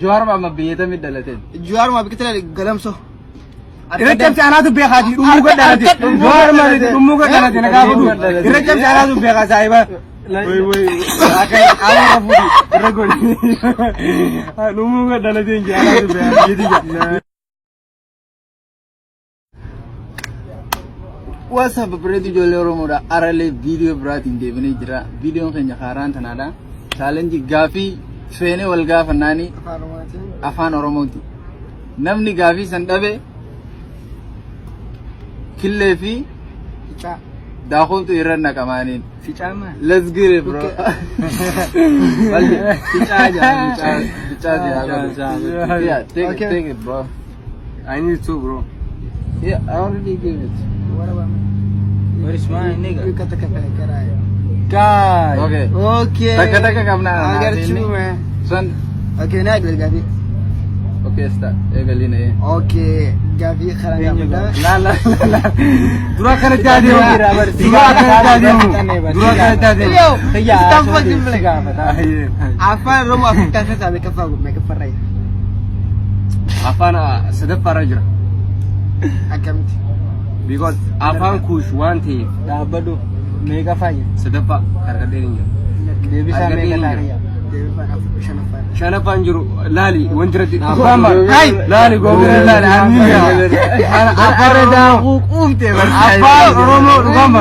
Jawaar Mahammad biyya tamii dhalateen? Jawaar maa biqilaa galamso. Irra cabsi anaatu beekaati dhumuu gad dhalate. Jawaar maaliiti dhumuu gad dhalate na gaafadhu. Irra cabsi anaatu beekaa saahiba. Way way akka qaama fuudhi irra godhi. Dhumuu gad dhalate hin jee anaatu beekaa jedhi. What's up bareedu ijoollee Oromoodha. Aralee viidiyoo biraatiin deebinee jira. Viidiyoon keenya haaraan tanaadha. Chaalenjii gaafii feenee wal gaafannaani Afaan Oromootiin. Afaan Oromooti. Namni gaafii san dhabe killee fi Ficaa. daakuutu irra naqamaaniin. Ficaa maa? Let's get it, bro. Ficaa jaa, ficaa, ficaa jaa. Yeah, take it, Okay. take it, bro. I need two, bro. Yeah, I already gave it. What about me? Where is mine, nigga? You got the kara. Guy. Okay. Okay. Takka takka qabna. I got you, man. San. Okay, naa eegale gaafii. Okay, start. Eegalii na. Okay, gaafii karaa gaafadha. La la la la. Dura kana adeemu. Dura kana adeemu. Dura kana adeemu. Yo, stop fucking playing. Afaan Oromoo Afrikaa keessaa meeqaffaa meeqaffarra jira? Afaan sadaffaarra jira. Akkamitti? Because afaan Kuush waan ta'eef. Dhaabbadhu meeqaffaa jira? Sadaffaa argadheen hin jiru. Deebisaa Argadheen meeqa hin ta'a? jiru. Deebifaan afur shanaffaa. Shanaffaan jiru laali wanti irratti. Hai! Laali goobira laali ani Afaan daakuu quufte. Afaan Oromoo dhugama.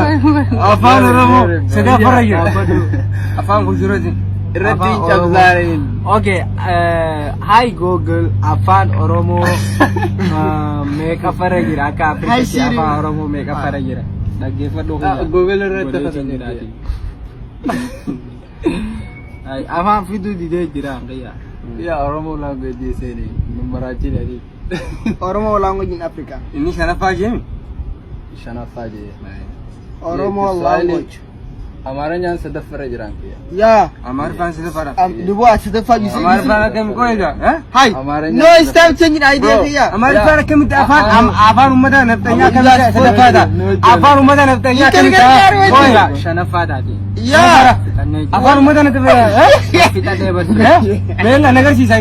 Afaan Oromoo sadaffaarra jira. Afaan Kuush irratti. Irratti hin cabsaaniin. Okay, hi Google, Afaan Oromoo meeqaffarra jira? Akka Hi Afrikaatti Siri. Afaan Oromoo meeqaffarra jira? Dhaggeeffadhu. Ah, Google irratti Godheetiin jedhaati. Afaan fiduu didee jira kiyya. Yaa Oromoo language seeni numaraachii dhadhi. Oromoo language in Africa. Inni shanaffaa jeemi. Shanaffaa jee. Oromoo Kiswahili. language. Amaaranyaan sadaffarra jiran kiyya. Yeah. Amaariffaan sadaffaadha. Dubo sadaffaa you see. Amaariffaan akkami qoyisa? Hi. Amaaranyaan No, it's time changing idea Bro. here. Amaariffaan akkamitti afaan afaan uummata nafxanyaa akkamitti sadaffaadha? Afaan uummata nafxanyaa akkamitti qoyisa? Shanaffaa taate. Yeah. Fixannee jira. Afaan uummata nafxanyaa. Fixannee barsiisa. Meela nagarsiisa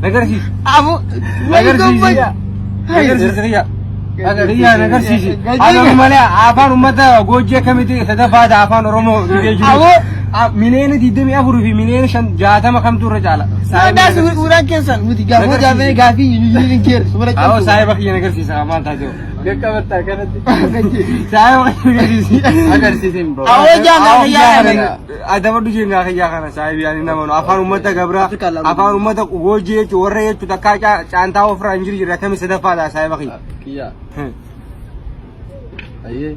nagarsiisa. Abu. Nagarsiisi. Nagarsiisi kiyya. Kiyya nagarsiisi. Afaan malee afaan uummata Goojjii akkamitti sadaffaadha afaan Oromoo didee jiru. Aboo. Miliyoona 24 fi miliyoona 60 kamtu irra caala? That's suuraan keessan nuti gaafuu gaafee gaafii you didn't care. Suura Awwa cabsu. saahiba kiyya nagarsiisa maal taatee? Gaqqabattaa kanatti. Saahiba kiyya nagarsiisi. Agarsiisin bro. Awwa jaan kiyyaa. Adabadhu jeengaa kiyyaa kana saahibi ani nama afaan uummata gabraa Afrikaa language. Afaan uummata Goojjii jechuun warra jechuun takkaa caantaa ofirraa hin jiru jira akkami sadaffaadha saahiba kiyya. Kiyya. Ayyee.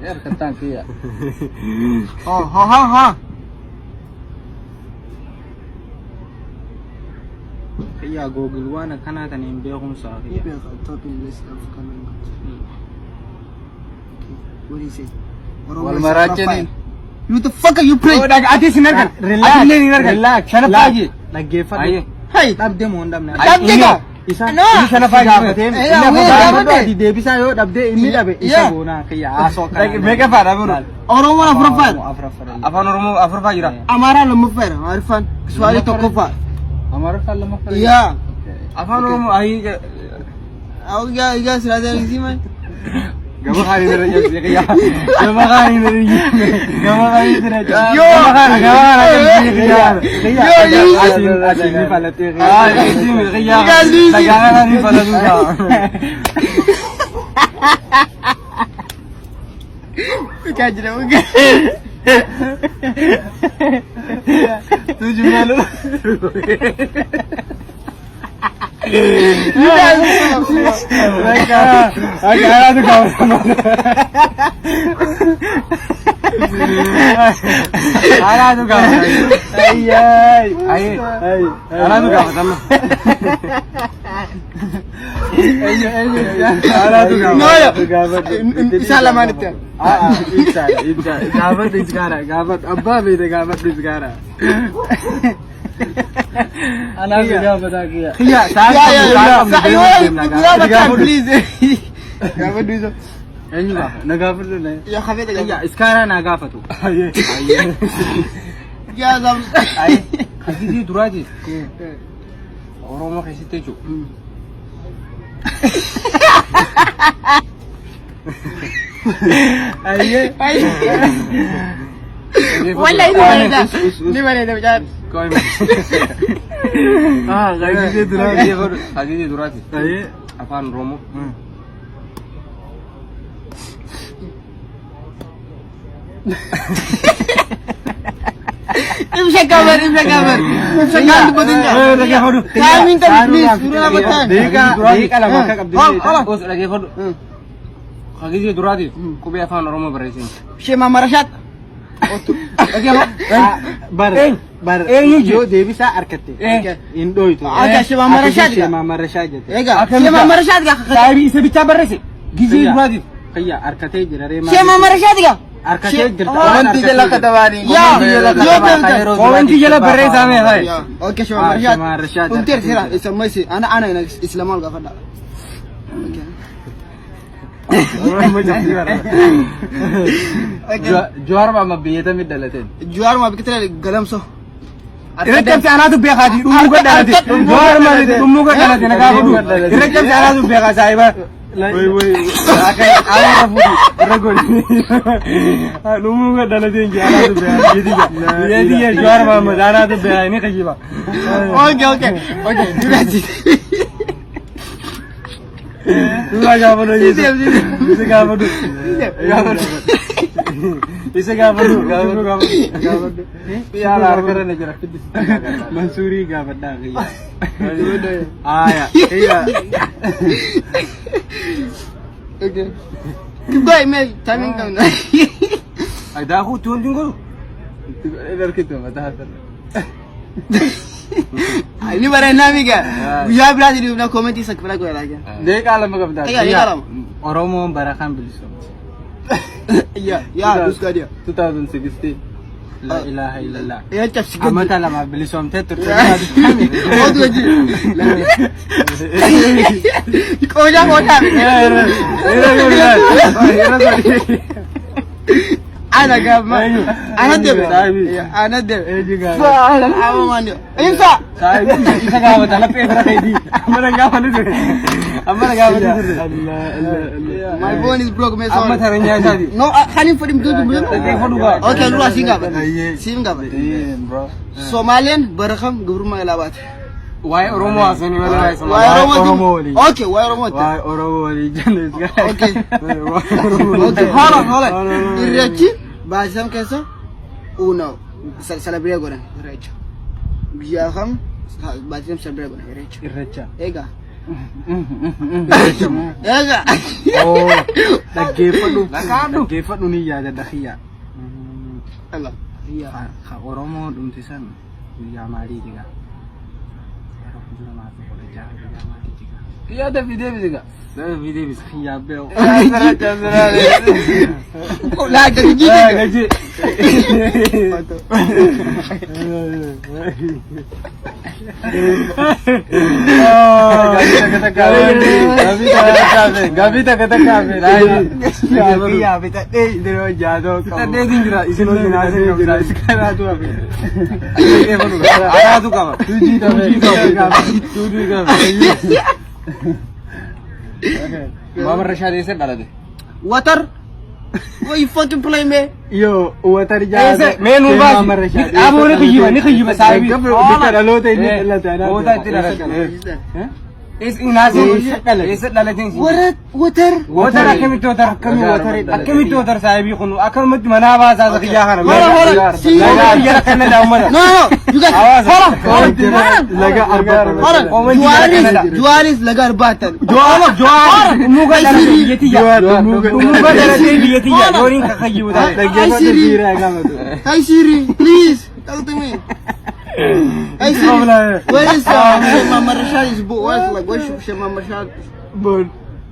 Yaa harkattaan kiyya. Ha ha ha ha. Kiyya Google waan akkanaa tana hin beekumsa kiyya. Top in list African language. Okay. What do you say? Oromo Wal is maraachaniin. afraffaa. You the fuck are you playing? Atis hin argan. Relax. Atis hin argan. Relax. Shanaffaa jee. Dhaggeeffadhu. Ayyee. Hey. Dhabde moo hin dhabne? Dhabde gaa. Isa No. Inni shanaffaa gaafatee Eh, inni wee afaan gaafate. ati deebisaa yoo dhabde inni dhabe isa Yeah. goonaa kiyya haasoo akkanaa. Meeqaffaadha bro? Oromoon afuraffaa. Afuraffaa. Afaan Oromoo afuraffaa jira. Amaaraan lammaffaadha. Amaariffaan. Kiswahili tokkoffaa. Amaariffaan lammaffaa. Yeah. Afaan Oromoo ayii Yaa yaa silaa isii man. Gama kaanii irra jirti kiyya. Gama kaanii irra jirti. Gama kaanii irra jirti. Yoo. Gama kaanii gama kaanii kiyya. Yoo, you- Asiin asiin ni falattee kiyya. Asiin kiyya. You guys losing. Dhagaa ni falatu kaa. Kaa jira uga. Tuju malu. You guys. Akka anaatu gaafatamaa. Anaatu gaafatamaa. Ayyay. Ayyee. Anaatu gaafatama. Anaatu No, gaafatama. no. Isaan lamaan itti. Ibsaadha ibsaadha. Gaafadhu iskaara gaafadhu abbaa beete gaafadhu iskaara. Anaatu gaafataa kiyya. Kiyya Yaa yaa yaa. sa'a Yoo gaafa please. Gaafa duusa. Eenyu gaafa? Na gaafadhu na. Yaa hafeeta Kiyya gaafa. iskaaraa naa gaafatu. Jaazam. Hagizii duraatiif Oromoo keessatti jechuudha. Ayyee. Wallahi ni bareeda. Ni bareeda mucaan. Ah, hagizii duraatiif. Hagizii duraatiif. Ayyee. Afaan Oromoo. Ibsa kabar, ibsa kabar. Ibsa kabar dubbatin jaa. Dhaggeeffadhu. Taamiin qabu please suuraa lama ta'an. Daqiiqaa lama akka qabdu. Hola. Os dhaggeeffadhu. Hagizii duraatiif qubee afaan Oromoo barreessine. Shee mamarashaat. Bar. Bar. Eenyu Yoo deebisaa harkatte. Hin dhooytu. Akka shee mamarashaat Shee gaa. mamarashaa jette. Egaa shee mamarashaat gaa. Saahibii isa bichaa barreesse. Gizii duraatiif. Kiyya harkatee jira ree. Shee mamarashaat gaa. Harkatee jirta. Komantii jala katabaanii. Yaa, yoo beektan. Komantii jala barreessaa mee hayi. Okay, shee Ah, mamarashaat. shee mamarashaat. Umteer seera isa maisi ana ana islamaa ol gaafadha. Jawaar Mahammad biyya tamii dhalateen. Jawaar maa biqiltuu galamso. Irra cabse anaatu beekaati dhumuu gadhalate. Jawaar maaliiti dhumuu gadhalate na gaafadhu. Irra cabse anaatu beekaa saahiba. Way way akka awwaara fuudhi irra godhi. Dhumuu gadhalate inji anaatu beekaa biyya tiyya. Biyya tiyya Jawaar Mahammad anaatu beekaa inni kijiba. Okay, okay, okay. Duraati. Isa gaafadhu. Isa gaafadhu. Isa gaafadhu. Gaafadhu. Yaala harkarra na jira fidis. Mansuurii gaafadhaa kiyya. Aya. Kiyya. Okay. Keep going, man. Timing down. Daakuu itti wanti hin godhu. Harkitu mataa harkarra. Ini bareeda miga. Guyyaa biraati dhufna koomentii isa bira godha laakin. Daqiiqaa lama qabdaa. Egaa daqiiqaa lama. Oromoon bara kan bilisoomte. Yaa yaa dus gaadiya. 2016. La ilaha illallah. Yaa cabsi gadi. Amata lama bilisoomtee turte. Otu gaji. Qoodaa qoodaa. Ana gaama. Ana debe. Ana debe. Ama maani. Ibsa. Isa gaafata laphee bira keetii. Amma na gaafatu ture. Amma na gaafatu ture. My phone is broke, man. Amma Sorry. taranyaa isaati. No, kan hin fudhin duutu duutu. Dhaggeeffadhu gaa. Okay, dura siin qaba. Siin qaba. Damn, bro. Somaaleen bara kam gabrummaa ilaa baate? Waa'ee Oromoo haasanii malee waa'ee Waa'ee Somaaliyaa. Oromoo Oromooti. waliin. Okay, waa'ee Oromooti. Waa'ee Oromoo walii jennu. Okay. Okay, hold on, hold on. Irreechi baasisan keessa uuna celebrate godhan irreecha. Guyyaa kam baasisan celebrate godhan irreecha. Irreecha. Egaa. Egaa. Oo. Dhaggeeffadhu. Dhaggeeffadhu ni yaadadha kiyya. Allah. Yaa. Ka Oromoo dhumti san guyyaa maaliiti gaa? Bara 2016 guyyaa maaliiti gaa? Yaada fidee bisiga. Deebisa. Kiyyaa beeku. Laa gadi jiidhe. Gaji. Gaaffii takka takka hafe. Kiyyaa bitadhee yeroo jaatoo qabu. Fixadheetiin jira. Isin hojii naasii qabda. Isin kanaatu hafe. Anaatu qaba. Tuujii qaba. Tuujii qaba. Mamarrashaa eessa dhalate? Water. What you fucking play man? Yoo watar jaatoo. Mee nuu baasi. Dhaaboo ni kiyyiba ni kiyyiba saahibii. Bikka dhaloota inni dhalate anaatu. Boota itti dhalate. Eessa dhalate? Water. Water. Water akkamitti water akkamitti water saahibii kun akkanumatti manaa baasaa isa kiyyaa kana. Hola, hola. Si. Lagaa kana daawwata. No, no, you guys. Hawaasa. Hold on. Laga arba. Hold on. Juwaaris, Juwaaris laga arbaatan. Jawaar Jawaar dhummuuga dhalate biyya tiyya. Dhummuuga dhalate biyya tiyya. Yooniin kakayyibu taate. Dhaggeeffadhu biiraa gaafatu. Hi Siri, please talk to me. Hi Siri, where is Shema Marshall is born? Where's like where's Shema Marshall? Born.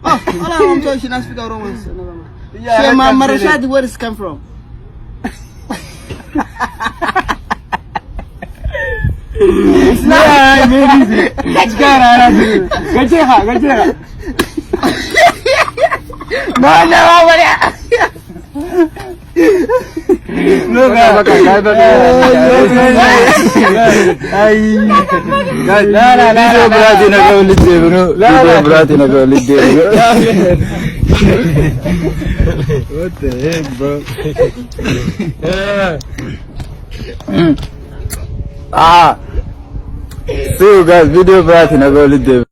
Oh, hold on, I'm sorry, she not speak Romans. Shema Marshall, where is come from? Gacheeha gacheeha. No, no, no, Bakka Viidiyoo biraatiin akka walitti deebinu. Viidiyoo biraatiin akka walitti deebinu. What the heck, bro? Ah. See you guys. Viidiyoo biraatiin akka walitti deebinu.